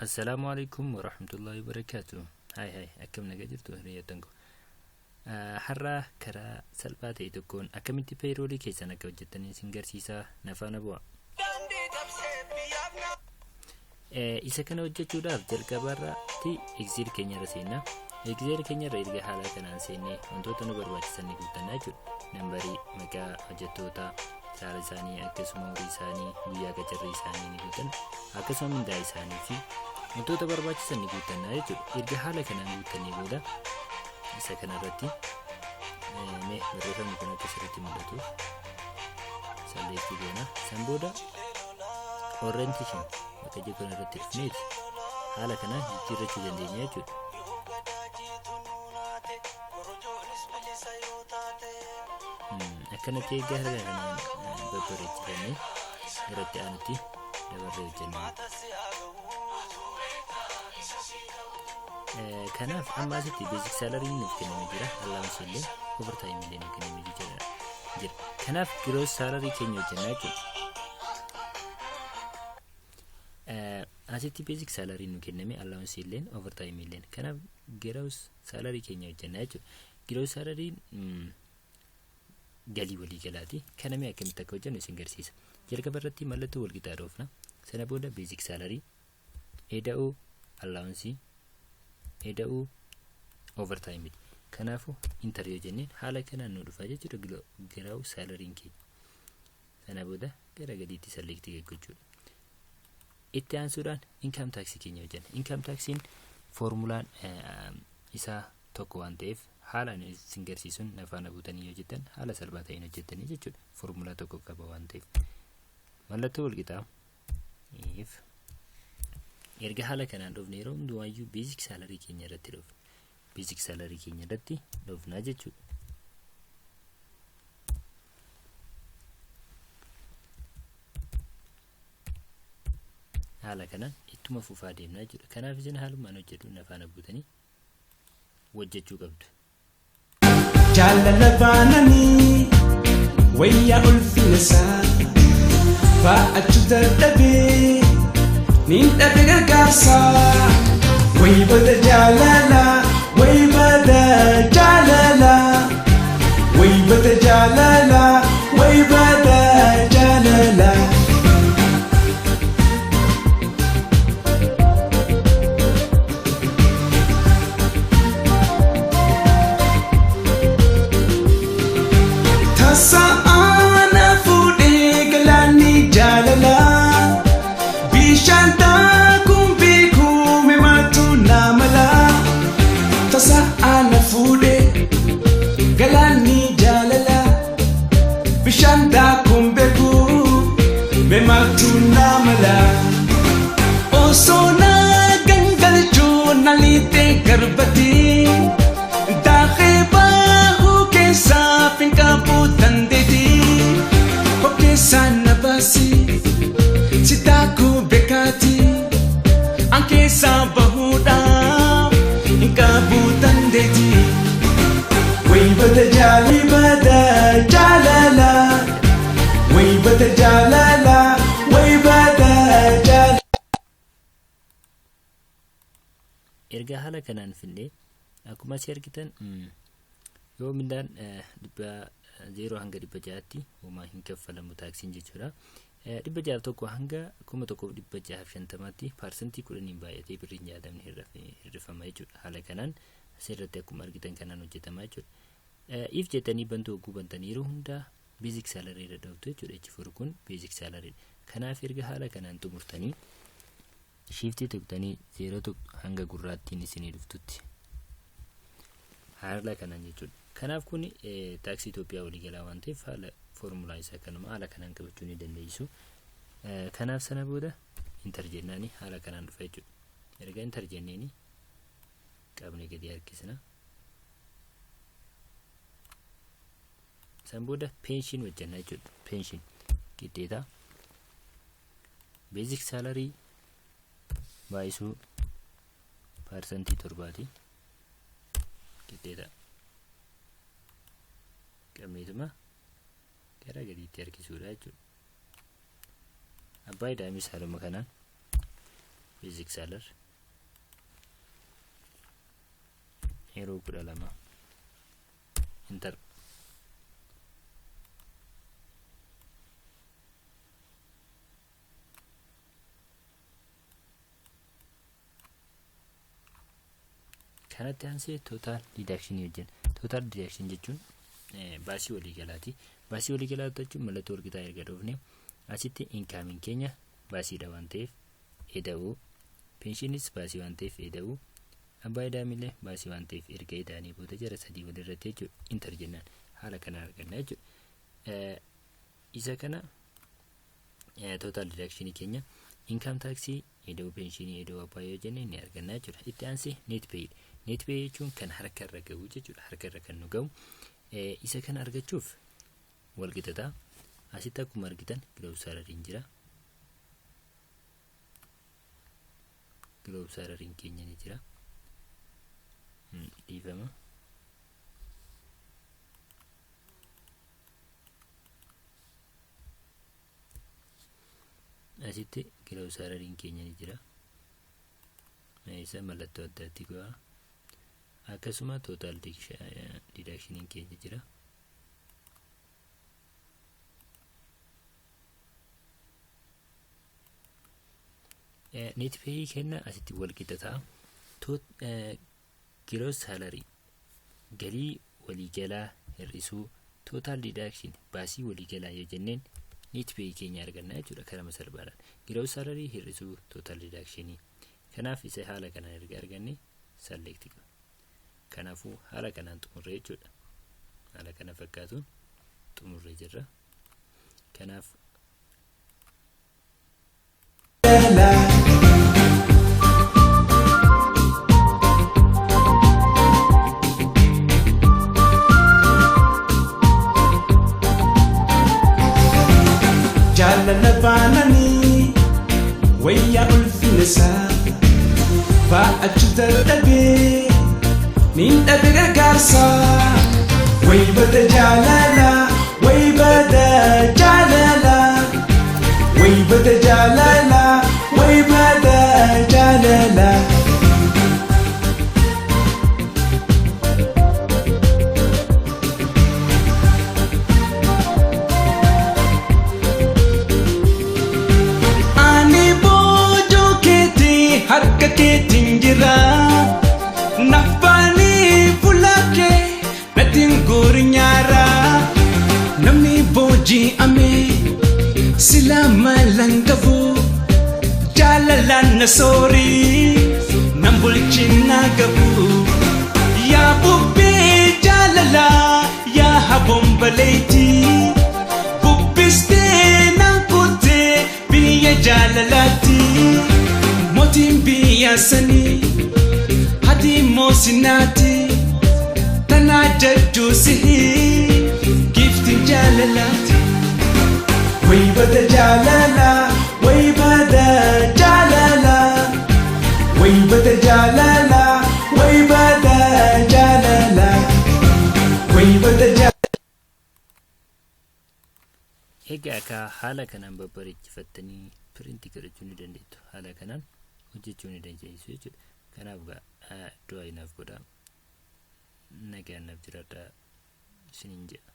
Assalaamu alaikum warahmatullahi wabarakaatu. Haay haay, akkam nagaa jirtu hiriyoottan koo. Har'a karaa salphaa ta'e tokkoon akkamitti payrollii keessan akka hojjettan isin garsiisaa, na faana bu'a. Isa kana hojjechuudhaaf jalqabarratti Excel keenyarra seenna. Excel keenyarra erga haala kanaan seennee wantoota nu barbaachisan ni guuttanna jechuudha. Nambarii, maqaa hojjettootaa, saala isaanii, akkasuma umurii isaanii, guyyaa qacarrii isaanii ni guuttanna. Akkasuma mindaa isaanii fi wantoota barbaachisan ni guuttanna jechuudha. Erga haala kanaan guuttannee booda isa kanarratti mee barreeffamni kun akka sirriitti mul'atuuf select goona. San booda orientation bakka jiru kanarratti dhufneeti haala kanaan jijjiirrachuu dandeenya jechuudha. Akkanatti eeggaa haala kanaan babbareechifannee irratti aanutti dabarree hojjenna. Kanaaf amma asitti basic salary nuuf kennamee jira, allowance illee, overtime illee nuuf kennamee jira. Kanaaf gross salary keenya hojjennaa jechuudha. Asitti basic salary nu kenname, allowance illee, overtime illee. Kanaaf gross salary keenya hojjennaa jechuudha. Gross salary galii walii galaati. Kana mee akkamitti akka hojjennu isin garsiisa. Jalqaba irratti mallattoo wal qixaa dhoofna. Sana booda basic salary eda'uu allowance eda'uu overtime. Kanaafuu enter yoo jenneen haala kanaan nu dhufa jechuudha gross salaryn keenya. Sana booda gara gadiitti select gochuudha. Itti aansuudhaan income tax keenya hojjenna. Income taxiin foormulaan isaa tokko waan ta'eef haala ani isin garsiisuun na faana buutanii yoo jettan haala salphaa ta'een hojjettanii jechuudha. Foormulaa tokko qaba waan ta'eef. Mallattoo walqixaa if erga haala kanaan dhufne yeroo hundumaayyuu basic salary keenya irratti dhufna. Basic salary keenya irratti dhufnaa jechuudha. Haala kanaan ittuma fufaa deemnaa jechuudha. Kanaaf isin haalumaan hojjedhu na faana buutanii hojjechuu qabdu. Jaalala baananii wayyaa ulfina isaa baa'achuu dadhabee niin dhabe gargaarsa. Wayi bada jaalala, wayi bada jaalala, wayi bada jaalala, wayi bada jaalala. Tasa ana fuudhee galaanni jaalala, bishaan daakuun beekuu maaltu na mala. Tasa ana fuudhee galaanni jaalala, bishaan daakuun beekuu maaltu na mala. Osoo na gangalchuu na liixee garbati, daakee baahuu keessaa finqaabuu dandeetii. Keessaa na baasi si daakuu beekaati, an keessaa bahuudhaaf hin qabu dandeetii. Wayi bada jaalala, bada jaalala, wayi bada jaalala, wayi bada jaalala. Erga haala kanaan finnee akkuma asii argitan yoo mindaan 0 hanga 600tti homaa hin kaffalamu taaksiin jechuudha. 601 hanga 1650tti 10%n baay'atee birriin 60 hir'ifama jechuudha. Haala kanaan asirratti akkuma argitan kanaan hojjetama jechuudha. If jettanii bantuu hogguu bantan yeroo hundaa basic salary irra dhooftu jechuudha. H4 kun basic salary. Kanaaf erga haala kanaan xumurtanii shift tuqxanii 0 tuqxu hanga gurraattiin isinii dhuftutti. Haala kanaan jechuudha. Kanaaf kun taaksii Itoophiyaa waliigalaa waan ta'eef haala foormulaa isaa kanuma haala kanaan qabachuu ni dandeessu. Kanaaf sana booda enter jennaani haala kanaan dhufa jechuudha. Erga enter jenneeni qabne gadi harkisna. San booda pension hojjenna jechuudha. Pension qixxeetaa basic salary baay'isuu 7%ti qixxeeta. Qabneetuma gara gadiitti harkisuudha jechuudha. Abbaa ida'amis haaluma kanaan Basic salary yeroo 12, enter. Kanatti aansee total deduction hojjenna. Total deduction jechuun baasii waliigalaati. Baasii waliigalaa jechuun mallattoo walqixaa erga dhoofne, asitti incomeiin keenya baasiidha waan ta'eef eda'uu, pensionis baasii waan ta'eef eda'uu, abbaa idaamillee baasii waan ta'eef erga eda'anii booda jara sadii walirratti jechuudha. Enter jennaan haala kanaan arganna jechuudha. Isa kana total deduction keenya income taxii eda'uu pensionii eda'uu abbaa yoo jenne ni arganna jechuudha. Itti aansee net pay. Net pay jechuun kan harka irra gahu jechuudha. Harka irra kan nu gahu. Isa kana argachuuf walqixataa asitti akkuma argitan gross salaryiin jira. Gross salaryiin keenya ni jira. Dhiifama. Asitti gross salaryiin keenya ni jira. Isa mallattoo addaatti go'a. Akkasuma total deductioniin keenya jira. Net pay kenna asitti wal qixa ta'a. Gross salary galii waliigalaa hir'isuu total deduction baasii waliigalaa yoo jenneen net pay keenya arganna jechuudha karama salphaadhaan. Gross salary hir'isuu total deduction. Kanaaf isa haala kanaan erga arganne select goona. Kanaafuu haala kanaan xumurree jechuudha. Haala kana fakkaatuun xumurree jirra. Kanaaf Jaalala baananii wayyaa ulfina isaa baa'achuu dadhabee niin dhabe gargaarsa. Way bada jaalala, way bada jaalala, way bada jaalala, way bada jaalala. Ani boojoo keetii harka keetiin jira. Naffaanii fuula kee natti hin nyaara. Namni booji'ame sila malan qabu. Jaalalaan na soorii nan bulchina qabu. Yaa bubbee jaalalaa, yaa habombaleetii. Bubbistee naan kuttee biyya jaalalaatti. Mootiin biyya sanii hati moosinaati. Tanaa jajjuu sihii giftiin jaalalaati. Way bada jaalala, way bada jaalala, way bada jaalala, way bada jaalala, way bada jaalala. Egaa akka haala kanaan babbareechifattanii print godhachuu ni dandeettu. Haala kanaan hojjechuu ni dandeessu jechuudha. Kanaaf du'aa inaaf godhaa. Nagaan naaf jiraadhaa isiniin jedha.